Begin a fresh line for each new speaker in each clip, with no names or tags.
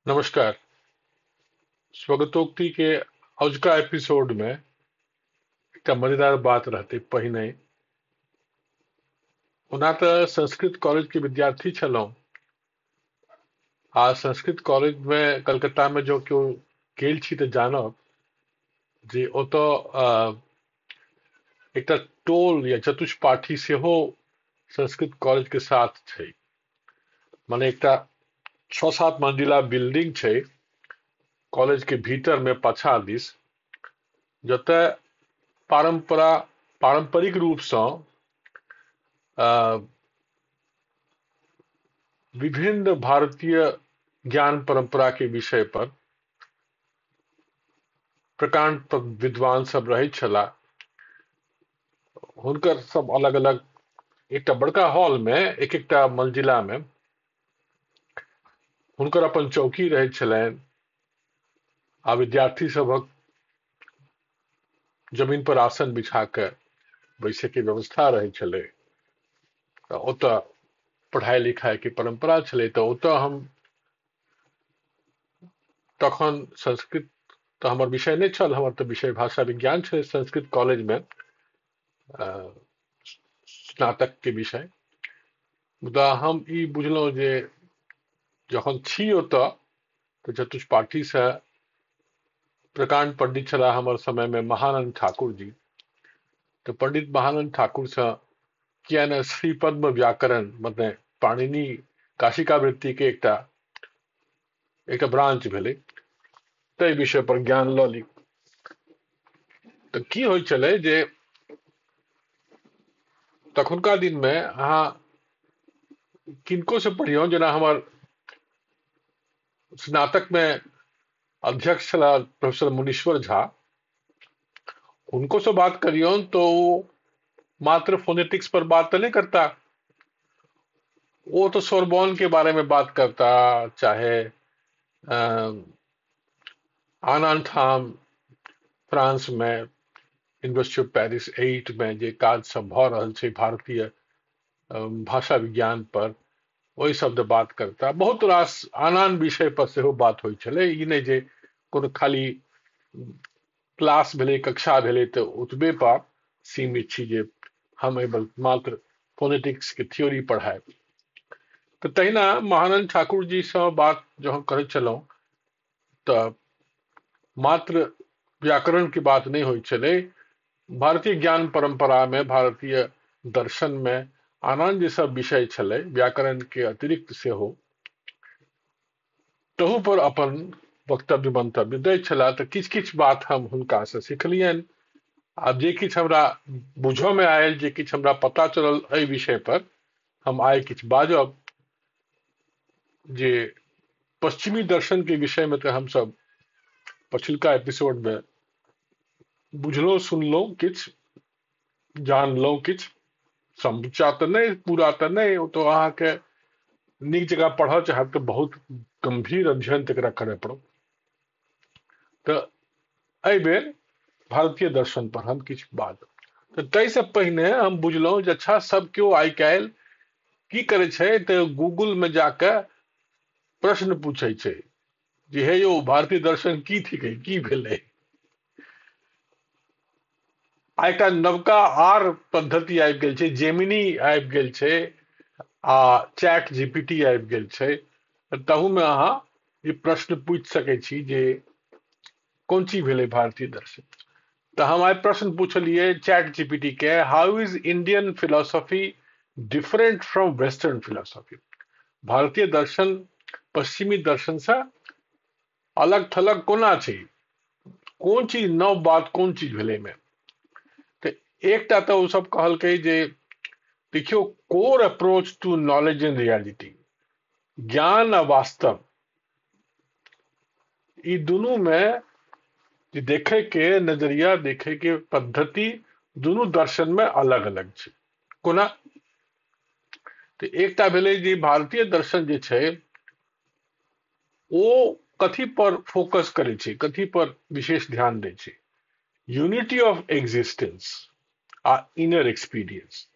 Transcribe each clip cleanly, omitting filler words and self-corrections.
नमस्कार। स्वगतोक्ति के अजुका एपिसोड में एकटा मजेदार बात रहतै। पहिने ओना तऽ संस्कृत कॉलेज के विद्यार्थी छलहुँ आ संस्कृत कॉलेज में कलकत्ता में जो केओ गेल छी तऽ जानब जे ओतऽ एकटा टोल या चतुष्पाठी सेहो संस्कृत कॉलेज के साथ छै। माने एकटा 6-7 मंजिला बिल्डिंग छै कॉलेज के भीतर में पाछा दिस, जतय पारंपरिक रूप सँ विभिन्न भारतीय ज्ञान परंपरा के विषय पर प्रकांड विद्वान सब रहै छलाह। हुनकर सब अलग अलग एकटा बड़का हॉल में एक एकटा मंजिला में हुनकर अपन चौकी रहै छलनि आ विद्यार्थी सभक जमीन पर आसन बिछा के बैसे के व्यवस्था रहै छलै। तऽ ओतऽ पढ़ाई लिखाई के परंपरा छलै। तऽ ओतऽ हम तखन संस्कृत तऽ हमर विषय नहि छल, हमर तऽ विषय भाषा विज्ञान छलै संस्कृत कॉलेज में स्नातक के विषय। मुदा हम ई बुझलहुँ जे जखन छी ओतऽ तऽ चतुष्पाठी से प्रकांड पंडित छलाह हमर समय में महानंद ठाकुर जी। तऽ पंडित महानंद ठाकुर से किया ने श्री पद्म व्याकरण मतलब पाणिनि काशिका वृत्ति के एकटा ब्रांच भेलै, ताहि विषय पर ज्ञान लऽ ली। तऽ की होइ छलै जे तखुनका दिन में अहाँ किनको से पढ़ियौ, जेना हमर स्नातक में अध्यक्ष छलाह प्रोफेसर मुनीश्वर झा, उनको से बात करियौन तो वो मात्र फोनेटिक्स पर बात तो नहीं करता, वो तो सोरबॉन के बारे में बात करता, चाहे आन आन ठाम फ्रांस में यूनिवर्सिटी ऑफ पेरिस 8 में जे काज सब भऽ रहल छै भारतीय भाषा विज्ञान पर, ओहि शब्द बात करता। बहुत रास आन आन विषय पर सेहो बात होइ छलै। ई नहि जे कोनो खाली क्लास भेलै, कक्षा भेलै तऽ ओतबे पर सीमित छी जे हम एहि मात्र फोनेटिक्स के थ्योरी पढ़ायब। तऽ तहिना महानंद ठाकुर जी सँ बात जहन करै छलहुँ तऽ मात्र व्याकरण के बात नहि होइ छलै, भारतीय ज्ञान परंपरा में, भारतीय दर्शन में आन आन जे सब विषय छलै व्याकरण के अतिरिक्त सेहो, तहू पर अपन वक्तव्य मंतव्य दै छलाह। तऽ किछु किछु बात हम हुनका से सिखलियनि। आब जे किछु हमरा बुझऽ में आयल, जे किछु हमरा पता चलल एहि विषय पर, हम आइ किछु बाजब जे पश्चिमी दर्शन के विषय में तऽ हमसब पछिलका एपिसोड में बुझलहुँ, सुनलहुँ, किछु जानलहुँ, किछु समूचा तऽ नहि, पूरा तऽ नहि, ओ तऽ अहाँके नीक जकाँ पढ़ऽ चाहब तऽ बहुत गंभीर अध्ययन तकरा करय पड़त। तऽ एहि बेर भारतीय दर्शन पर हम किछु बाजब। तऽ ताहिसँ पहिने हम बुझलहुँ जे अच्छा सब केओ आइ काल्हि की करै छै तऽ गूगल में जाकऽ प्रश्न पूछै छै जे हे यौ भारतीय दर्शन की थिकै, की भेलै। आ एकटा नवका आर पद्धति आबि गेल छै, जेमिनी आबि गेल छै आ चैट जीपीटी आबि गेल छै। तहूमे अहाँ ई प्रश्न पूछि सकै छी जे कोन चीज भेलै भारतीय दर्शन। तऽ हम आइ प्रश्न पूछलियै चैट जीपीटी के, how is Indian philosophy different from western philosophy. भारतीय दर्शन पश्चिमी दर्शन से अलग थलग कोना छै, कोन चीज नव बात कोन चीज भेलै मे। तऽ एकटा तऽ ओ सब कहलकै जे देखियौ, core approach to knowledge and reality, ज्ञान आ वास्तव, ई दुनू में जे देखे के नजरिया, देखे के पद्धति दुनू दर्शन में अलग अलग छै। कोना? तऽ एकटा भेलै जे भारतीय दर्शन जे छै ओ कथी पर फोकस करै छै, कथी पर विशेष ध्यान दै छै, यूनिटी ऑफ एग्जिस्टेंस आ इनर एक्सपीरियंस।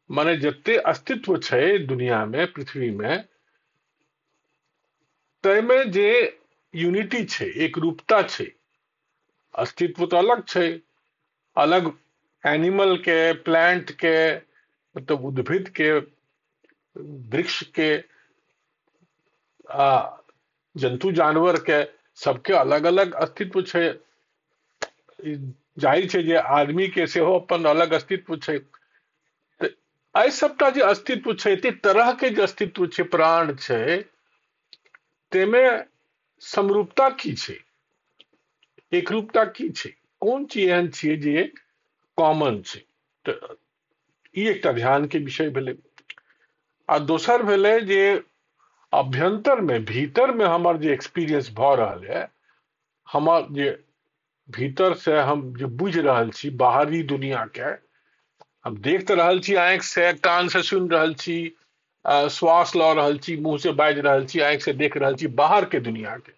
माने जते अस्तित्व छै दुनिया में, पृथ्वी में, ताहिमे जे यूनिटी छै, एकरूपता छै, अस्तित्व तऽ अलग छै, अलग एनिमल के, प्लांट के, मतलब उद्भिद के, वृक्ष के, आ जन्तु जानवर के, सबके अलग अलग अस्तित्व छै। जाहिर छै जे आदमी के सेहो अपन अलग अस्तित्व छै। तऽ एहि सबटा जे अस्तित्व छै, एते तरह के जे अस्तित्व छै, प्राण छै, ताहिमे समरूपता की छै, एकरूपता की छै, कोन चीज एहन छियै जे कॉमन छै? तऽ ई एकटा ध्यान के विषय भेलै। आ दोसर भेलै जे अभ्यंतर में, भीतर में हमर जे एक्सपीरियंस भऽ रहल है, हमर जे भीतर से हम जे बुझि रहल छी बाहरी दुनिया के, हम देख तऽ रहल छी आँखि से, कान से सुनि रहल छी, श्वास लऽ रहल छी, मुंह से बाजि रहल छी, आँखि से देख रहल छी बाहर के दुनिया के,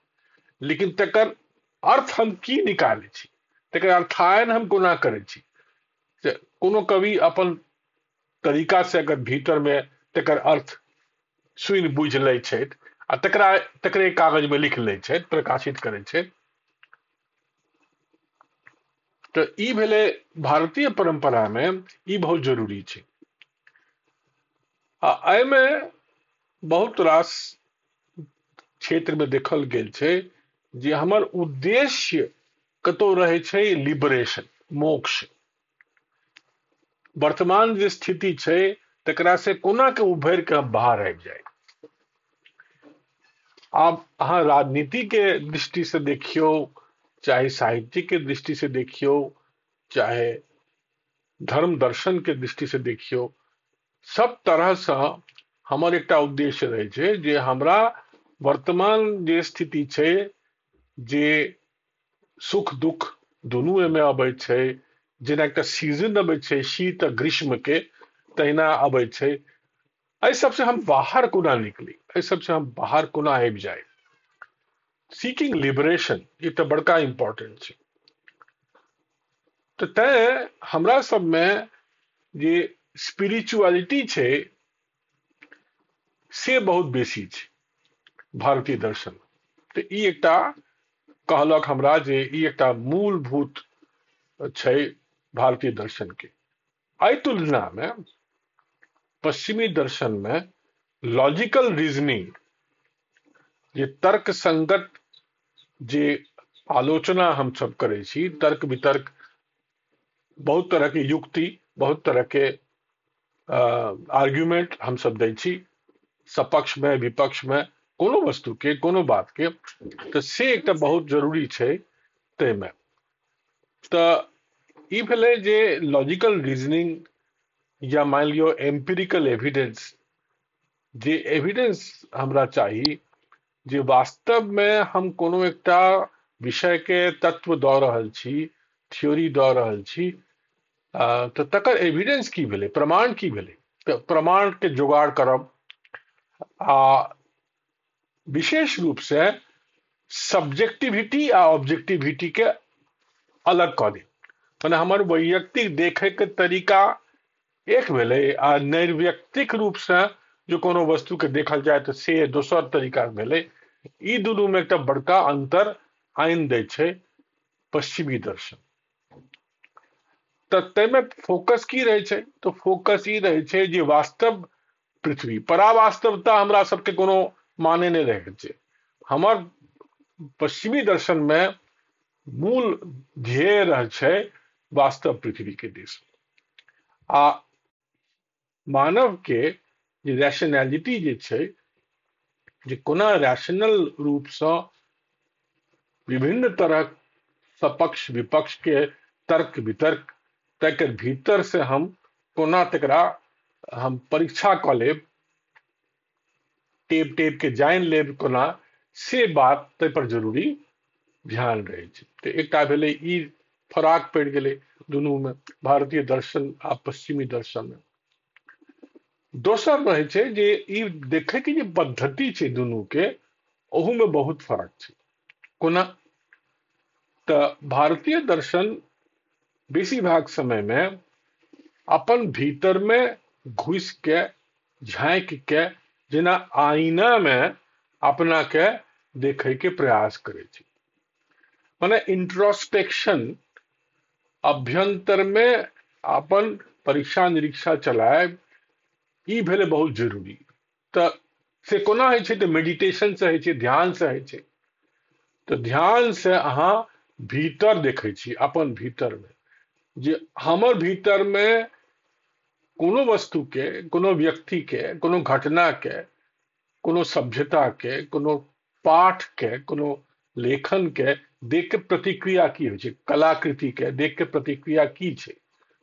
लेकिन तकर अर्थ हम की निकालै छी, तकर अर्थायन हम कोना करै छी? से कोनो कवि अपन तरीका से अगर भीतर में तकर अर्थ सुनि बुझि लै छथि आ तकरा तकरे कागज में लिख लै छथि, प्रकाशित करै छथि। तऽ ई भेलै भारतीय परंपरा में ई बहुत जरूरी छै। आ एहिमे बहुत रास क्षेत्र में देखल गेल छै जे हमर उद्देश्य कतौ रहै छै लिबरेशन, मोक्ष। वर्तमान जे स्थिति छै तकरा से कोना के उभरि के हम बाहर आबि जाय। आब अहाँ राजनीति के दृष्टि से देखियौ, चाहे साहित्य के दृष्टि से देखियौ, चाहे धर्म दर्शन के दृष्टि से देखियौ, सब तरहसँ हमर एकटा उद्देश्य रहै छै जे हमरा वर्तमान जे स्थिति छै, जे सुख दुख दुनू एहिमे अबै छै, जेना एकटा सीजन अबै छै शीत आ ग्रीष्म के, तहिना अबै छै, एहि सबसे हम बाहर कोना निकली, एहि सबसे हम बाहर कोना आबि जाय, सीकिंग लिबरेशन ई तऽ बड़का इम्पोर्टेंट छै। तऽ तैं हमरा सबमे जे स्पिरिचुअलिटी छै से बहुत बेसी छै भारतीय दर्शन। तऽ ई एकटा कहलक हमरा जे ई एकटा मूलभूत छै भारतीय दर्शन के। एहि तुलना मे पश्चिमी दर्शन में लॉजिकल रीजनिंग, जे तर्क संगत जे आलोचना हम सब करै छी, तर्क वितर्क, बहुत तरह के युक्ति, बहुत तरह के आर्ग्यूमेंट हम सब दै छी सपक्ष में विपक्ष में कोनो वस्तु के, कोनो बात के, तऽ से एकटा बहुत जरूरी छै ताहिमे। तऽ ई भेलै जे लॉजिकल रीजनिंग या मानि लियौ एम्पिरिकल एविडेंस, जे एविडेंस हमरा चाही जे वास्तवमे हम कोनो एकटा विषयके तत्व दऽ रहल छी, थ्योरी दऽ रहल छी, तऽ तकर एविडेंस की भेलै, प्रमाण की भेलै, तऽ प्रमाणके जोगाड़ करब आ विशेष रूपसँ सब्जेक्टिविटी आ ऑब्जेक्टिविटी के अलग कऽ देब। मने हमर वैयक्तिक देखैके तरीका एक भेलै आ नैर्व्यक्तिक रूपसँ जो कोनो वस्तुके देखल जाय तऽ से दोसर तरीका भेलै। ई दुनूमे एकटा बड़का अंतर आनि दै छै पश्चिमी दर्शन। तऽ ताहिमे फोकस की रहै छै? तऽ फोकस ई रहै छै जे वास्तव पृथ्वी, परावास्तवता हमरा सबके कोनो माने नहि रहै छै। हमर पश्चिमी दर्शनमे मूल ध्येय रहै छै वास्तव पृथ्वी के दिस, आ मानव के जे रैशनैलिटी जे छै, जे कोना रैशनल रूपसँ विभिन्न तरह सपक्ष विपक्ष के तर्क वितर्क, तकर भीतर से हम कोना तकरा हम परीक्षा कऽ लेब, टेप टेप के जानि लेब कोना, से बात ताहि पर जरूरी ध्यान रहै छै। तऽ एकटा भेलै ई फराक पड़ि गेलै दुनूमे, भारतीय दर्शन आ पश्चिमी दर्शनमे। दोसर रहै छै जे ई देखैके जे पद्धति छै दुनूके, ओहूमे बहुत फरक छै। कोना? तऽ भारतीय दर्शन बेसी भाग समयमे अपन भीतरमे घुसि के झाँकि के, जेना आईना मे अपना के देखै के प्रयास करै छी। मने इंट्रोस्पेक्शन, अभ्यंतर मे अपन परीक्षा निरीक्षा चलायब, ई भेलै बहुत जरूरी। तऽ से कोना होइ छै? तऽ मेडिटेशन से होइ छै, ध्यान से होइ छै। तऽ ध्यान से अहाँ भीतर देखै छी, अपन भीतर मे, जे हमर भीतर मे कोनो वस्तु के, कोनो व्यक्ति के, कोनो घटना के, कोनो सभ्यता के, कोनो पाठ के, कोनो लेखन के देख के प्रतिक्रिया की होइ छै, कलाकृति के देख के प्रतिक्रिया की छै,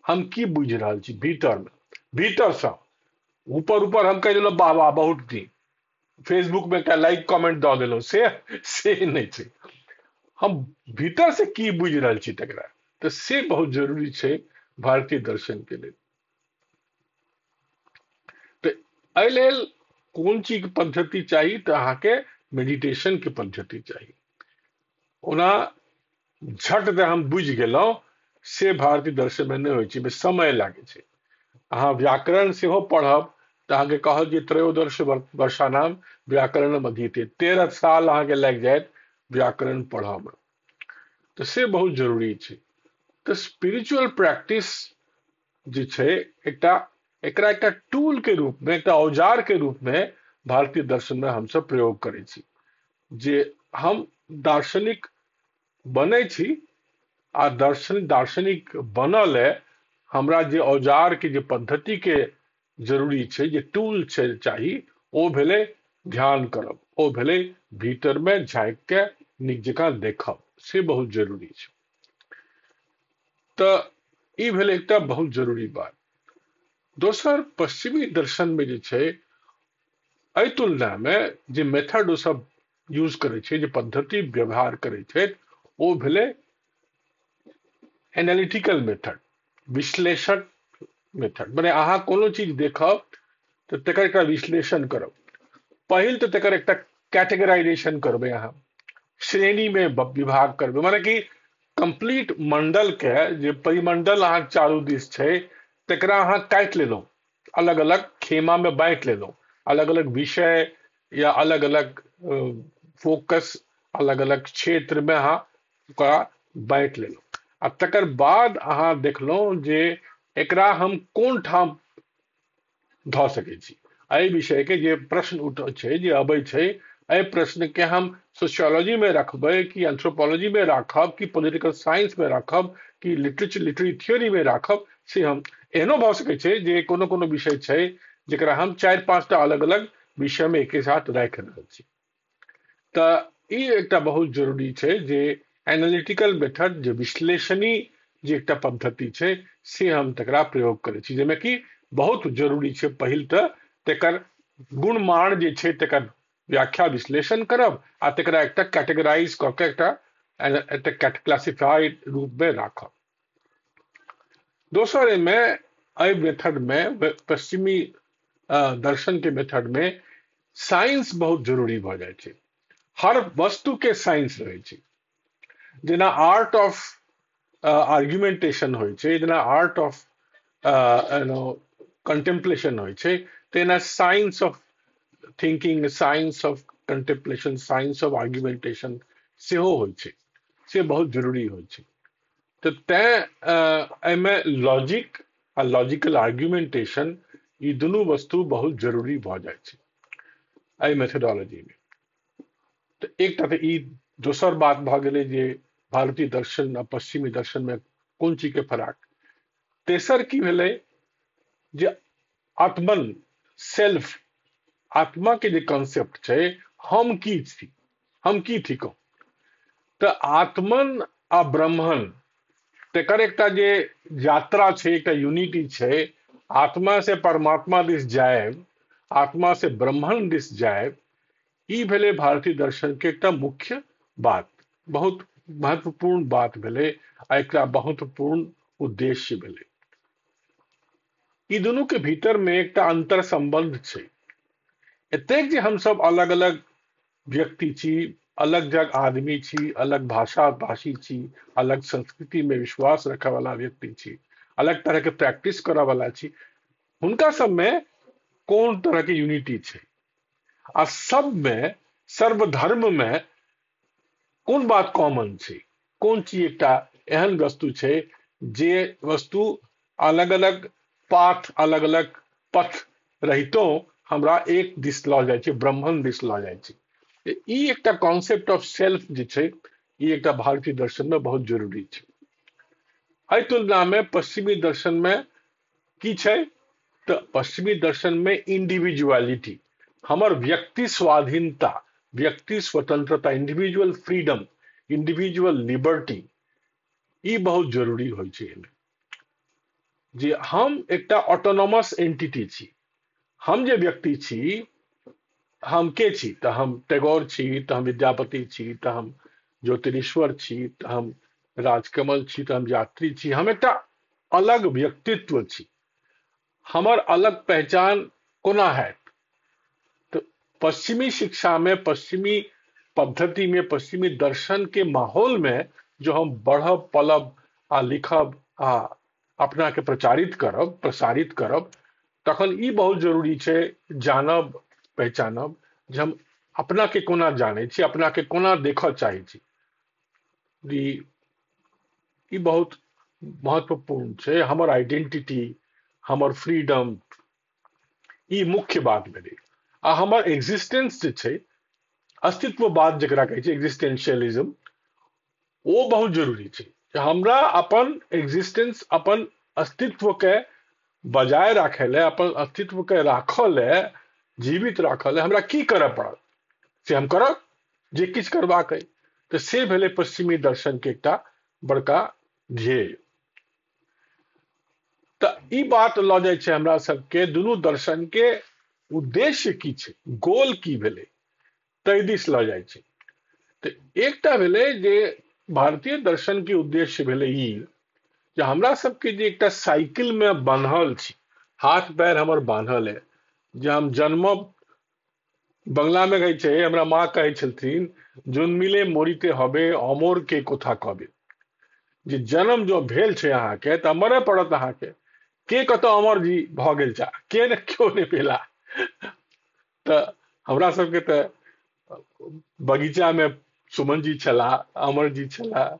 हम की बुझि रहल छी भीतर मे। भीतर सँ ऊपर ऊपर हम कहि देलहुँ वाह वाह बहुत नीक, फेसबुक मे एकटा लाइक कमेंट दऽ देलहुँ, से नहि छै। हम भीतर से की बुझि रहल छी तकरा, तऽ से बहुत जरूरी छै भारतीय दर्शन के लेल। तऽ एहि लेल कोन चीज के पद्धति चाही? तऽ अहाँके मेडिटेशन के पद्धति चाही। ओना झट दे हम बुझि गेलहुँ से भारतीय दर्शन मे नहि होइ छै, समय लागै छै। अहाँ व्याकरण सेहो पढ़ब तऽ अहाँके कहत जे त्रयोदश वर्षानाम व्याकरण अधीते, 13 साल अहाँके लागि जायत व्याकरण पढ़ऽमे। तऽ से बहुत जरूरी छै। तऽ स्पिरिचुअल प्रैक्टिस जे छै एकरा एकटा टूल के रूप में, एकटा औजार के रूप में भारतीय दर्शन में हमसब प्रयोग करै छी। जे हम दार्शनिक बनै छी आ दार्शनिक बनल हमरा जे औजार के, जे पद्धति के जरूरी छै, जे टूल छै चाही, ओ भेलै ध्यान करब, ओ भेलै भीतर में झाँकि के नीक जकाँ देखब, से बहुत जरूरी छै। तऽ ई भेलै एकटा बहुत जरूरी बात। दोसर, पश्चिमी दर्शन में जे छै एहि तुलना में जे मेथड ओ सब यूज करै छै, जे पद्धति व्यवहार करै छै, ओ भेलै एनालिटिकल मेथड, विश्लेषक मेथड। मने अहाँ कोनो चीज देखब तऽ तकर एकटा विश्लेषण करब। पहिल तऽ तकर एकटा कैटेगराइजेशन करबै, अहाँ श्रेणी में विभाग करबै। माने कि कंप्लीट मंडल के जे परिमंडल अहाँ चारू दिस छै तकरा अहाँ काटि लेलहुँ, अलग अलग खेमा में बाँटि लेलहुँ, अलग अलग विषय या अलग अलग फोकस, अलग अलग क्षेत्र में अहाँ ओकरा बाँटि लेलहुँ। आ तकर बाद अहाँ देखलहुँ जे एकरा हम कोन ठाम धऽ सकै छी। एहि विषय के जे प्रश्न उठै छै, जे अबै छै, एहि प्रश्न के हम सोशियोलॉजी में रखबै कि एंथ्रोपोलॉजी में राखब कि पॉलिटिकल साइंस में राखब कि लिटरेरी थ्योरी में राखब, से हम एहनो भऽ सकै छै जे कोनो कोनो विषय छै जकरा हम 4-5 टा अलग अलग विषय में एके साथ राखि रहल छी। तऽ ई एकटा बहुत जरूरी छै जे एनालिटिकल मेथड, जे विश्लेषणी जे एकटा पद्धति छै, से हम तकरा प्रयोग करै छी, जाहिमे कि बहुत जरूरी छै पहिल तऽ तकर गुणमान जे छै तकर व्याख्या विश्लेषण करब आ तकरा एकटा कैटेगराइज कऽ के एकटा क्लासिफाइड रूप में राखब। दोसर, एहिमे एहि मेथड में, पश्चिमी दर्शन के मेथड में साइंस बहुत जरूरी भऽ जाइ छै। हर वस्तु के साइंस रहै छै। जेना आर्ट ऑफ आर्ग्यूमेंटेशन होइ छै, जेना आर्ट ऑफ कंटेम्पलेशन होइ छै, तेना science of thinking, science of contemplation, science of argumentation सेहो होइ छै, से बहुत जरूरी होइ छै। तऽ तैं एहिमे लॉजिक आ लॉजिकल आर्ग्यूमेंटेशन, ई दुनू वस्तु बहुत जरूरी भऽ जाइ छै एहि मेथडोलॉजी में। तऽ एकटा तऽ ई दोसर बात भऽ गेलै जे भारतीय दर्शन आ पश्चिमी दर्शन में कोन चीज के फराक। तेसर की भेलै जे आत्मन, सेल्फ, आत्मा के जे कॉन्सेप्ट छै, हम की छी, हम की थिकहुँ। तऽ आत्मन आ ब्रह्मन तकर एकटा जे यात्रा छै, एकटा यूनिटी छै, आत्मा से परमात्मा दिस जायब, आत्मा से ब्रह्मन दिस जायब, ई भेलै भारतीय दर्शन के एकटा मुख्य बात, बहुत महत्वपूर्ण बात भेलै आ एकटा महत्वपूर्ण उद्देश्य भेलै। ई दुनू के भीतर में एकटा अंतर संबंध छै। एतेक जे हमसब अलग अलग व्यक्ति छी, अलग जग आदमी छी, अलग भाषा भाषी छी, अलग संस्कृति में विश्वास रखै वाला व्यक्ति छी, अलग तरह के प्रैक्टिस करऽ वाला छी, हुनका सब में कोन तरह के यूनिटी छै आ सब में सर्वधर्म मे कोन बात कॉमन छै, कोन चीज एकटा एहन वस्तु छै जे वस्तु अलग अलग पाथ, अलग अलग पथ रहितो हमरा एक दिस लऽ जाइ छै, ब्राह्मण दिस लऽ जाइ छै। ई एकटा कॉन्सेप्ट ऑफ सेल्फ जे छै, ई एकटा भारतीय दर्शन में बहुत जरूरी छै। एहि तुलना में पश्चिमी दर्शन में की छै, तऽ पश्चिमी दर्शन में इंडिविजुअलिटी, हमर व्यक्ति स्वाधीनता, व्यक्ति स्वतंत्रता, इंडिविजुअल फ्रीडम, इंडिविजुअल लिबर्टी, ई बहुत जरूरी होइ छै एहिमे। जे हम एकटा ऑटोनोमस एंटिटी छी, हम जे व्यक्ति छी, हम के छी, तऽ हम टैगोर छी, तऽ हम विद्यापति छी, तऽ हम ज्योतिरीश्वर छी, तऽ हम राजकमल छी, तऽ हम यात्री छी, हम एकटा अलग व्यक्तित्व छी, हमर अलग पहचान कोना हैत। तऽ पश्चिमी शिक्षा में, पश्चिमी पद्धति में, पश्चिमी दर्शन के माहौल में जो हम बढ़ब, पलब आ लिखब आ अपना के प्रचारित करब, प्रसारित करब, तखन ई बहुत जरूरी छै जानब, पहचानब जे हम अपना के कोना जानै छी, अपना के कोना देखऽ चाहै छी। ई बहुत महत्वपूर्ण छै। हमर आइडेंटिटी, हमर फ्रीडम, ई मुख्य बात भेलै। आ हमर एग्जिस्टेंस जे छै, अस्तित्ववाद जकरा कहै छै, एग्जिस्टेंशियलिज्म, ओ बहुत जरूरी छै। हमरा अपन एग्जिस्टेंस, अपन अस्तित्व के बजाय राखै लए, अपन अस्तित्व के राखऽ लए, जीवित राखऽ लए हमरा की करऽ पड़त, से हम करब, जे किछु करबाक अइ। तऽ से भेलै पश्चिमी दर्शन के एकटा बड़का ध्येय। तऽ ई बात लऽ जाइ छै हमरा सबके दुनू दर्शन के उद्देश्य की छै, गोल की भेलै, ताहि दिस लऽ जाइ छै। तऽ एकटा भेलै जे भारतीय दर्शन के उद्देश्य भेलै ई जे हमरा सबके जे एकटा साइकिल में बान्हल छी, हाथ पैर हमर बान्हल है, जे हम जन्मब, बंगला में कहै छै, हमरा माँ कहै छलथिन, जन्मिले मोरिते हबे अमर के कोथा कहबे, जे जन्म जो भेल छै अहाँके तऽ मरय पड़त अहाँके। के कतऽ अमर जी भऽ गेल चा, के ने केओ नहि भेला। तऽ हमरा सबके तऽ बगीचा में सुमन जी छलाह, अमर जी छलाह,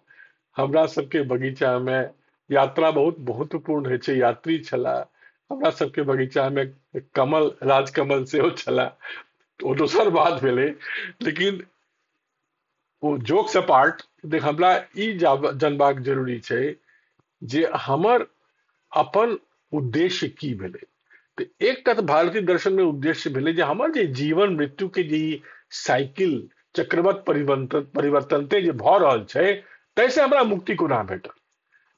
हमरा सबके बगीचा में यात्रा बहुत महत्वपूर्ण होइ छै, यात्री छलाह, हमरा सबके बगीचा में कमल, राजकमल सेहो छलाह, ओ दोसर बात भेलै। लेकिन ओ जोक से पार्ट देख, हमरा ई जानबाक जरूरी छै जे हमर अपन उद्देश्य की भेलै। तऽ एकटा तऽ भारतीय दर्शन में उद्देश्य भेलै जे हमर जे जीवन मृत्यु के जे साइकिल चक्रवत परिवर्तनते जे भऽ रहल छै, ताहिसँ हमरा मुक्ति कोना भेटत,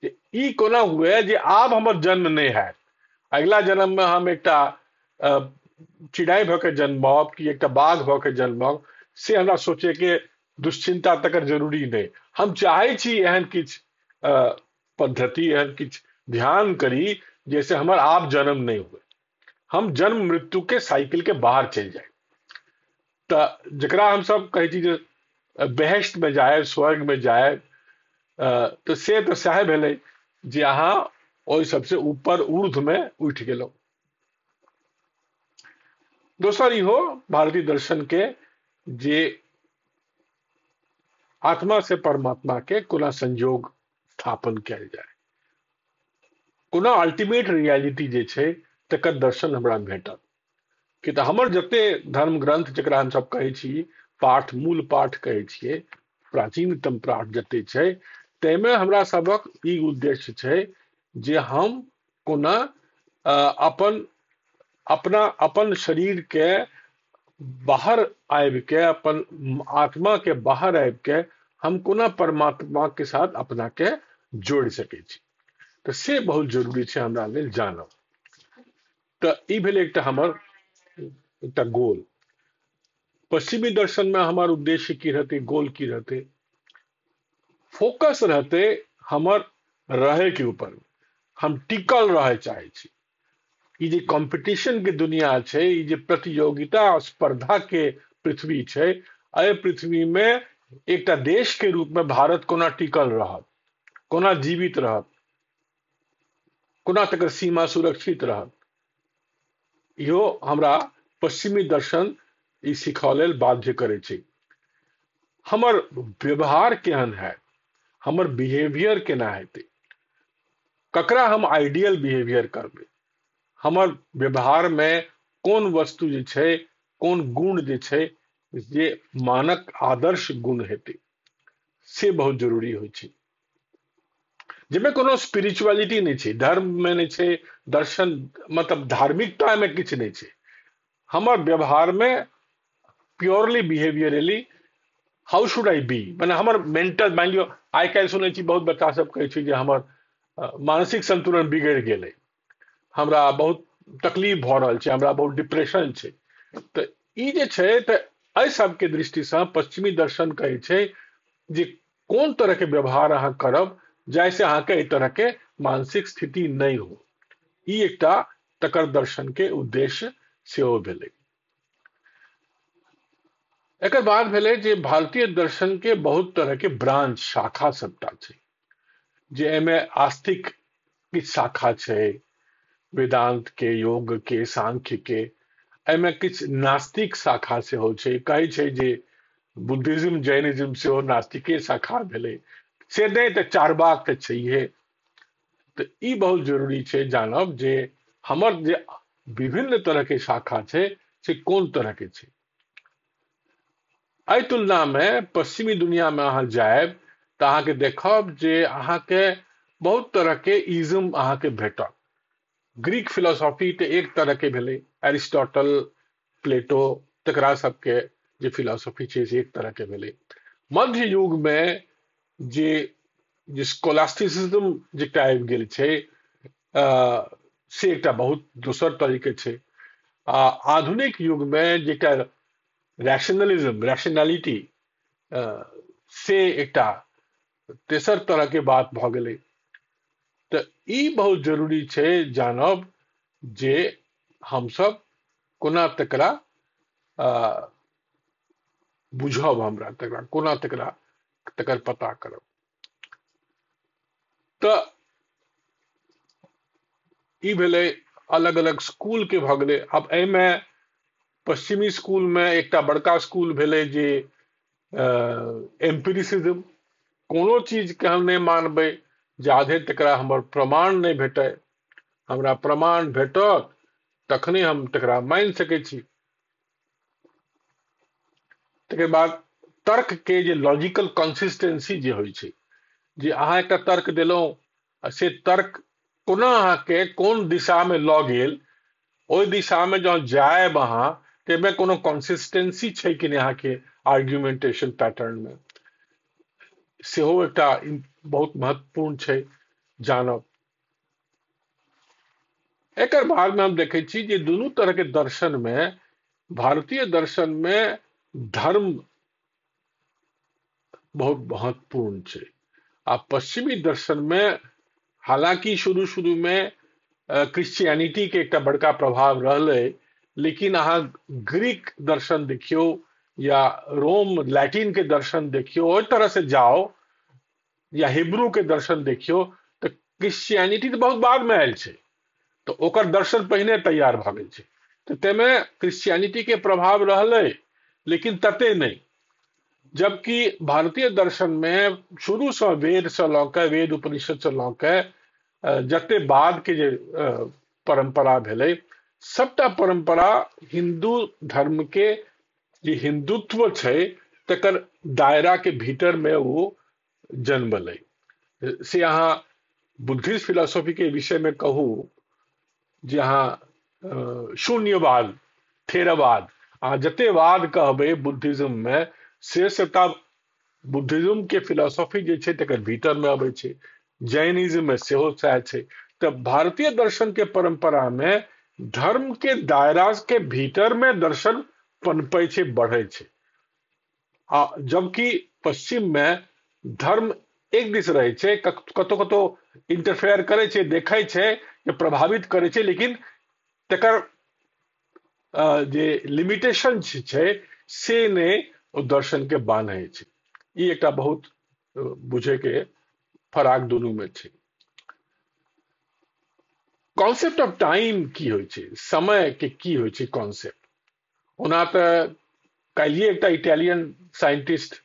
जे ई कोना हुए जे आब हमर जन्म नहि हैत, अगिला जन्म में हम एकटा चिड़ै भऽ के जन्मब कि एकटा बाघ भऽ के जन्मब, से हमरा सोचैके दुश्चिंता तकर जरूरी नहि। हम चाहै छी एहन किछु पद्धति, एहन किछु ध्यान करी जैसे हमर आब जन्म नहि हुए, हम जन्म मृत्यु के साइकिल के बाहर चलि जाए। तऽ जकरा हमसब कहै छी जे बहेश्त में जायब, स्वर्ग में जायब, तऽ से तऽ सएह भेलै जे अहाँ ओहि सबसे ऊपर ऊर्ध्व में उठि गेलहुँ। दोसर इहो भारतीय दर्शन के जे आत्मा से परमात्मा के कोना संयोग स्थापन कयल जाय, कोना अल्टीमेट रियलिटी जे छै तकर दर्शन हमरा भेटत। कि तऽ हमर जते धर्म ग्रंथ जकरा हमसब कहै छी पाठ, मूल पाठ कहै छियै, प्राचीनतम पाठ जते छै, ताहिमे हमरा सबक ई उद्देश्य छै जे हम कोना अपन अपना अपन शरीर के बाहर आबि के, अपन आत्मा के बाहर आबि के हम कोना परमात्मा के साथ अपना के जोड़ि सकै छी। तऽ से बहुत जरूरी छै हमरा लेल जानब। तऽ ई भेलै एकटा हमर एकटा गोल। पश्चिमी दर्शन में हमर उद्देश्य की रहतै, गोल की रहतै, फोकस रहतै हमर रहै के ऊपर, हम टिकल रहै चाहै छी। ई जे कॉम्पिटिशन के दुनिया छै, ई जे प्रतियोगिता स्पर्धा के पृथ्वी छै, एहि पृथ्वी में एकटा देश के रूप में भारत कोना टिकल रहत, कोना जीवित रहत, कोना तकर सीमा सुरक्षित रहत, इहो हमरा पश्चिमी दर्शन ई सिखऽ लेल बाध्य करै छै। हमर व्यवहार केहन हैत, हमर बिहेवियर केना हेतै, ककरा हम आइडियल बिहेवियर करबै, हमर व्यवहारमे कोन वस्तु जे छै, कोन गुण जे छै जे मानक आदर्श गुण हेतै, से बहुत जरूरी होइ छै। जाहिमे कोनो स्पिरिचुअलिटी नहि छै, धर्ममे नहि छै, दर्शन मतलब धार्मिकतामे किछु नहि छै। हमर व्यवहारमे purely behaviourally how should I be, मने हमर मेंटल, मानि लियौ आइ काल्हि सुनै छी बहुत बच्चा सब कहै छै जे हमर मानसिक संतुलन बिगड़ि गेलै, हमरा बहुत तकलीफ भऽ रहल छै, हमरा बहुत डिप्रेशन छै। तऽ ई जे छै तऽ एहि सबके दृष्टिसँ पश्चिमी दर्शन कहै छै जे कोन तरहके व्यवहार अहाँ करब जाहिसँ अहाँके एहि तरहके मानसिक स्थिति नहि हो। ई एकटा तकर दर्शन के उद्देश्य सेहो भेलै। एकर बाद भेलै जे भारतीय दर्शन के बहुत तरह के ब्रांच शाखा सबटा छै, जे एहिमे आस्तिक किछु शाखा छै, वेदांत के, योग के, सांख्य के, एहिमे किछु नास्तिक शाखा सेहो छै। कहै छै जे बुद्धिज्म जैनिज्म सेहो नास्तिके शाखा भेलै, से नहि तऽ चार्वाक तऽ छैहे। तऽ ई बहुत जरूरी छै जानब जे हमर जे विभिन्न तरहके शाखा छै से कोन तरहके छै। एहि तुलनामे पश्चिमी दुनियामे अहाँ जायब तऽ अहाँके देखब जे अहाँके बहुत तरहके इज्म अहाँके भेटत। ग्रीक फिलोसॉफी तऽ एक तरहके भेलै, एरिस्टोटल, प्लेटो, तकरा सबके जे फिलोसॉफी छै से एक तरहके भेलै। मध्य युगमे जे जे स्कोलास्टिसिज्म जे एकटा आबि गेल छै से एकटा बहुत दोसर तरीके छै। आ आधुनिक युगमे जे एकटा रैशनलिज्म, रैशनैलिटी, से एकटा तेसर तरहके बात भऽ गेलै। तऽ ई बहुत जरूरी छै जानब जे हमसब कोना तकरा बुझब, हमरा तकरा कोना तकरा तकर पता करब। तऽ ई भेलै अलग अलग स्कूल के भऽ गेलै। आब एहिमे पश्चिमी स्कूलमे एकटा बड़का स्कूल भेलै जे एम्पिरिसिज्म, कोनो चीजके हम नहि मानबै जाधरि तकरा हमर प्रमाण नहि भेटै। हमरा प्रमाण भेटत तखने हम तकरा मानि सकै छी। तकर बाद तर्क के जे लॉजिकल कंसिस्टेंसी जे होइ छै, जे अहाँ एकटा तर्क देलहुँ आ से तर्क कोना अहाँके कोन दिशामे लऽ गेल, ओहि दिशामे जँ जायब अहाँ ताहिमे कोनो कंसिस्टेंसी छै कि नहि अहाँके आर्ग्यूमेंटेशन पैटर्नमे, सेहो एकटा बहुत महत्वपूर्ण छै जानब। एकर बादमे हम देखै छी जे दुनू तरहके दर्शनमे, भारतीय दर्शनमे धर्म बहुत महत्वपूर्ण छै आ पश्चिमी दर्शनमे हालांकि शुरू शुरूमे क्रिश्चियनिटी के एकटा बड़का प्रभाव रहलै, लेकिन अहाँ ग्रीक दर्शन देखियौ या रोम लैटिन के दर्शन देखियौ, ओहि तरह से जाओ, या हिब्रू के दर्शन देखियौ तऽ क्रिश्चियनिटी तऽ बहुत बादमे आयल छै, तऽ ओकर दर्शन पहिने तैयार भऽ गेल छै। तऽ ताहिमे क्रिश्चियनिटी के प्रभाव रहलै लेकिन तते नहि। जबकि भारतीय दर्शनमे शुरूसँ वेदसँ लऽ कऽ, वेद उपनिषदसँ लऽ कऽ जते बाद के जे परम्परा भेलै, सबटा परम्परा हिन्दू धर्म के जे हिंदुत्व छै तकर दायरा के भीतर में वो जन्मलै। से अहाँ बुद्धिस्ट फिलोसॉफी के विषय में कहू जे अहाँ शून्यवाद, थेरवाद, अहाँ जते वाद कहबै बुद्धिज्म में से सबटा बुद्धिज्म के फिलोसॉफी जे छै तकर भीतर में अबै छै। जैनिज्म में सेहो सएह छै। तऽ भारतीय दर्शन के परंपरा में धर्म के दायरा के भीतर में दर्शन पनपै छै, बढ़ै छै। आ जबकि पश्चिम में धर्म एक दिस रहै छै, कतौ कतौ इंटरफेयर करै छै, देखै छै, प्रभावित करै छै, लेकिन तकर जे लिमिटेशन छै से नहि ओ दर्शन के बान्है छै। ई एकटा बहुत बुझै के फराक दुनू में छै। कॉन्सेप्ट ऑफ टाइम की होइ छै, समय के की होइ छै कॉन्सेप्ट। ओना तऽ काल्हिए एकटा इटालियन साइंटिस्ट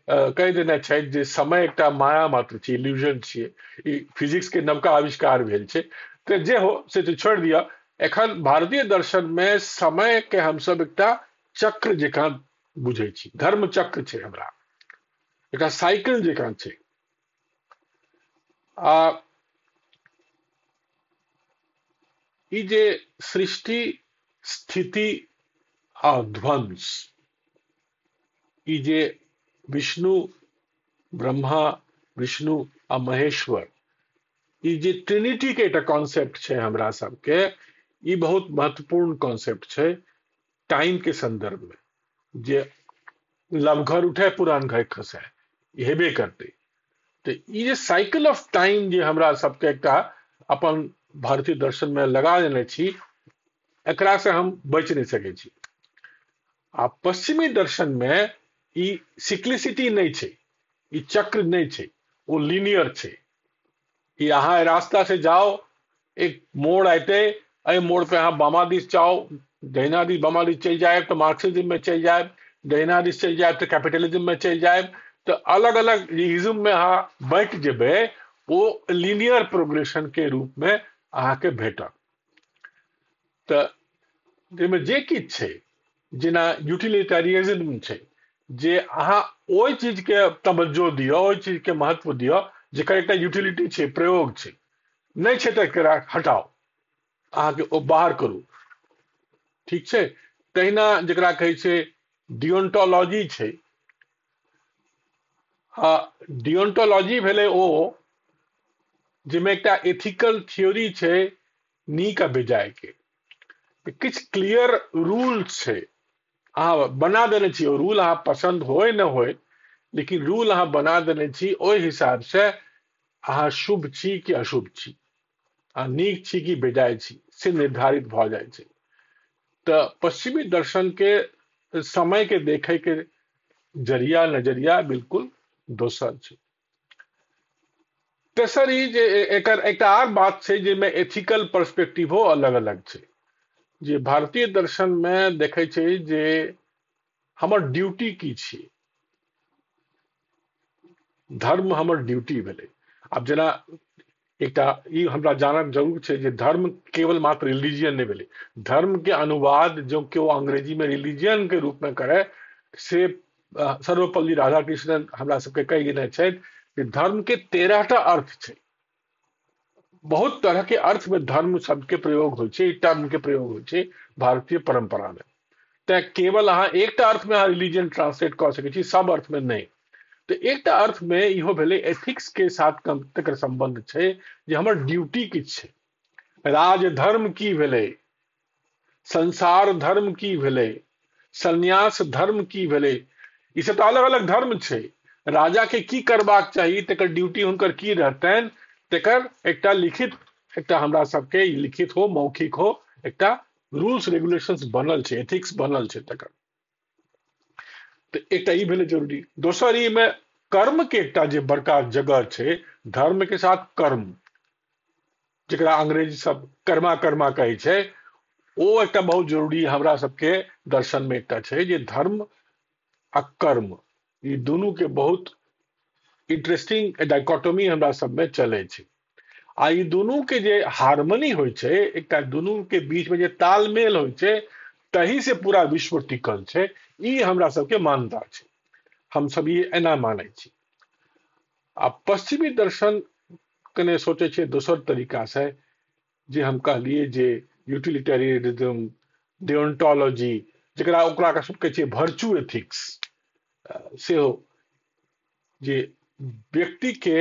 कहि देने छथि जे समय एकटा माया मात्र छै, इल्यूजन छियै, ई फिजिक्स के नवका आविष्कार भेल छै। तऽ जे हो से तऽ छोड़ि दिअ, एखन भारतीय दर्शन मे समय के हमसब एकटा चक्र जकाँ बुझै छी। धर्म चक्र छै, हमरा एकटा साइकिल जकाँ छै। आ ई जे सृष्टि, स्थिति आ ध्वंस, ई जे विष्णु, ब्रह्मा, विष्णु आ महेश्वर, ई जे ट्रिनिटी के एकटा कॉन्सेप्ट छै हमरा सबके, ई बहुत महत्वपूर्ण कॉन्सेप्ट छै टाइम के संदर्भ में। जे लव घर उठे पुरान घर खसे, ई हेबे करतै। तऽ ई जे साइकिल ऑफ टाइम जे हमरा सबके एकटा अपन भारतीय दर्शन में लगा देने छी, एकरा से हम बचि नहि सकै छी। आ पश्चिमी दर्शन में ई सिक्लिसिटी नहि छै, ई चक्र नहि छै, ओ लीनियर छै। ई अहाँ रास्ता से जाओ, एक मोड़ आते, एहि मोड़ पे अहाँ बामा दिस जाओ, दहिना दिस बामा दिस चलि जायब तऽ मार्क्सिज्म में चलि जायब, दहिना दिस चलि जायब तऽ कैपिटलिज्म में चलि जायब। तऽ अलग अलग इज्म में अहाँ बँटि जेबै, ओ लीनियर प्रोग्रेशन के रूप में अहाँके भेटत। तऽ एहिमे जे किछु छै, जेना यूटिलिटेरियनिज्म छै, जे अहाँ ओहि चीजके तवज्जो दिअ, ओहि चीजके महत्व दिअ जेकर एकटा यूटिलिटी छै, प्रयोग छै। नहि छै तऽ एकरा हटाउ, अहाँके ओ बाहर करू, ठीक छै। तहिना जकरा कहै छै डिओन्टोलॉजी छै। आ डिओन्टोलॉजी भेलै ओ जाहिमे एकटा एथिकल थ्योरी छै नीक आ बेजाय के, किछु क्लियर रूल्स छै, अहाँ बना देने छी ओ रूल, अहाँ पसन्द होय न होय, लेकिन रूल अहाँ बना देने छी, ओहि हिसाब से अहाँ शुभ छी कि अशुभ छी, अहाँ नीक छी कि बेजाय छी, से निर्धारित भऽ जाइ छै। तऽ पश्चिमी दर्शन के समय के देखे के जरिया नजरिया बिल्कुल दोसर छै। तेसर ई जे एकर एकटा आर बात छै जाहिमे एथिकल पर्सपेक्टिवो अलग अलग छै। जे भारतीय दर्शन मे देखै छै जे हमर ड्यूटी की छै, धर्म हमर ड्यूटी भेलै। आब जेना एकटा ई हमरा जानब जरूर छै जे धर्म केवल मात्र रिलीजियन नहि भेलै। धर्म के अनुवाद जो केओ अंग्रेजी में रिलीजियन के रूप में करे, से सर्वपल्ली राधाकृष्णन हमरा सबके कहि देने छथि जे धर्म के 13टा अर्थ छै। बहुत तरह के अर्थ में धर्म शब्द के प्रयोग होइ छै, टर्म के प्रयोग होइ छै भारतीय परंपरा में। तैं केवल अहाँ एकटा अर्थ में अहाँ रिलीजियन ट्रांसलेट कऽ सकै छी, सब अर्थ में नहि। तऽ एकटा अर्थ में इहो भेलै एथिक्स के साथ तकर संबंध छै जे हमर ड्यूटी किछु छै। राजधर्म की भेलै, संसार धर्म की भेलै, संन्यास धर्म की भेलै, ई सब तऽ अलग अलग धर्म छै। राजा के की करबाक चाही, तकर ड्यूटी हुनकर की रहतनि, तकर एकटा लिखित, एकटा हमरा सबके लिखित हो मौखिक हो, एकटा रूल्स रेगुलेशंस बनल छै, एथिक्स बनल छै तकर। तऽ एकटा ई भेलै जरूरी। दोसर ई मे कर्म के एकटा जे बड़का जगह छै, धर्म के साथ कर्म, जकरा अंग्रेजी सब कर्मा कर्मा कहै छै, ओ एकटा बहुत जरूरी हमरा सबके दर्शन में एकटा छै जे धर्म आ कर्म ई दुनू के बहुत इंटरेस्टिंग डाइकोटोमी हमरा सब में चलै छै। आ ई दुनू के जे हार्मनी होइ छै, एकटा दुनू के बीच में जे तालमेल होइ छै, तही से पूरा विश्व टिकल छै। ई हमरा सबके मान्यता छै, हम सब ई एना मानै छी। आ पश्चिमी दर्शन कने सोचै छै दोसर तरीका से, जे हम कहलियै जे यूटिलिटेरियनिज्म, डिओन्टोलॉजी, जकरा ओकरा सब कहै छै वर्चू एथिक्स, सेहो जे व्यक्ति के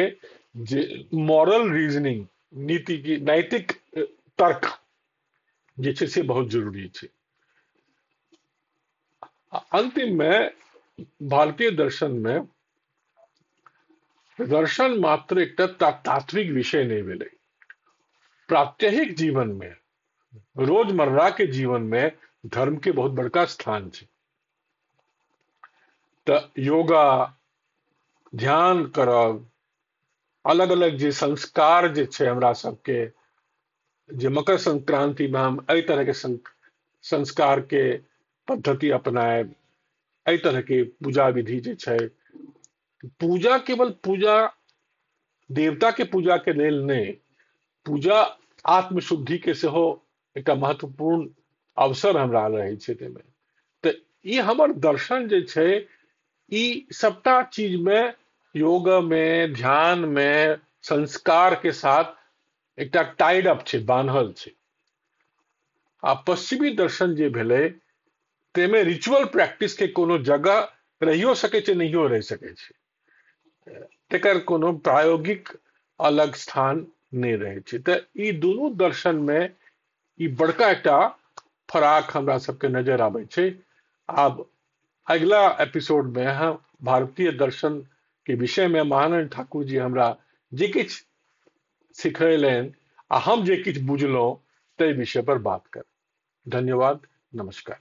जे मॉरल रीजनिंग, नीति की नैतिक तर्क जे छै से बहुत जरूरी छै। अंतिम में भारतीय दर्शन में दर्शन मात्र एकटा तात्विक विषय नहीं भेलै। प्रात्यहिक जीवन में, रोजमर्रा के जीवन में धर्म के बहुत बड़का स्थान छै। तऽ योगा, ध्यान करब, अलग अलग जे संस्कार जे छै हमरा सबके, जे मकर संक्रांति में हम एहि तरह के संस्कार के पद्धति अपनायब, एहि तरहके पूजा विधि जे छै, पूजा केवल पूजा देवता के पूजा के लेल नहि, पूजा आत्मशुद्धि के सेहो एकटा महत्वपूर्ण अवसर हमरा रहै छै ताहिमे। तऽ ई हमर दर्शन जे छै, ई सबटा चीज में, योग में, ध्यान में, संस्कार के साथ एकटा टाइड अप छै, बान्हल छै। आ पश्चिमी दर्शन जे भेलै ताहिमे रिचुअल प्रैक्टिस के कोनो जगह रहियो सकै छै, नहियो रहि सकै छै, तकर कोनो प्रायोगिक अलग स्थान नहि रहै छै। तऽ ई दुनू दर्शन मे ई बड़का एकटा फराक हमरा सबके नजर आबै छै। आब अगिला एपिसोड में हम भारतीय दर्शन के विषय में महानंद ठाकुर जी हमरा जे किछु सिखेलनि आ हम जे किछु बुझलहुँ ताहि विषय पर बात करब। धन्यवाद, नमस्कार।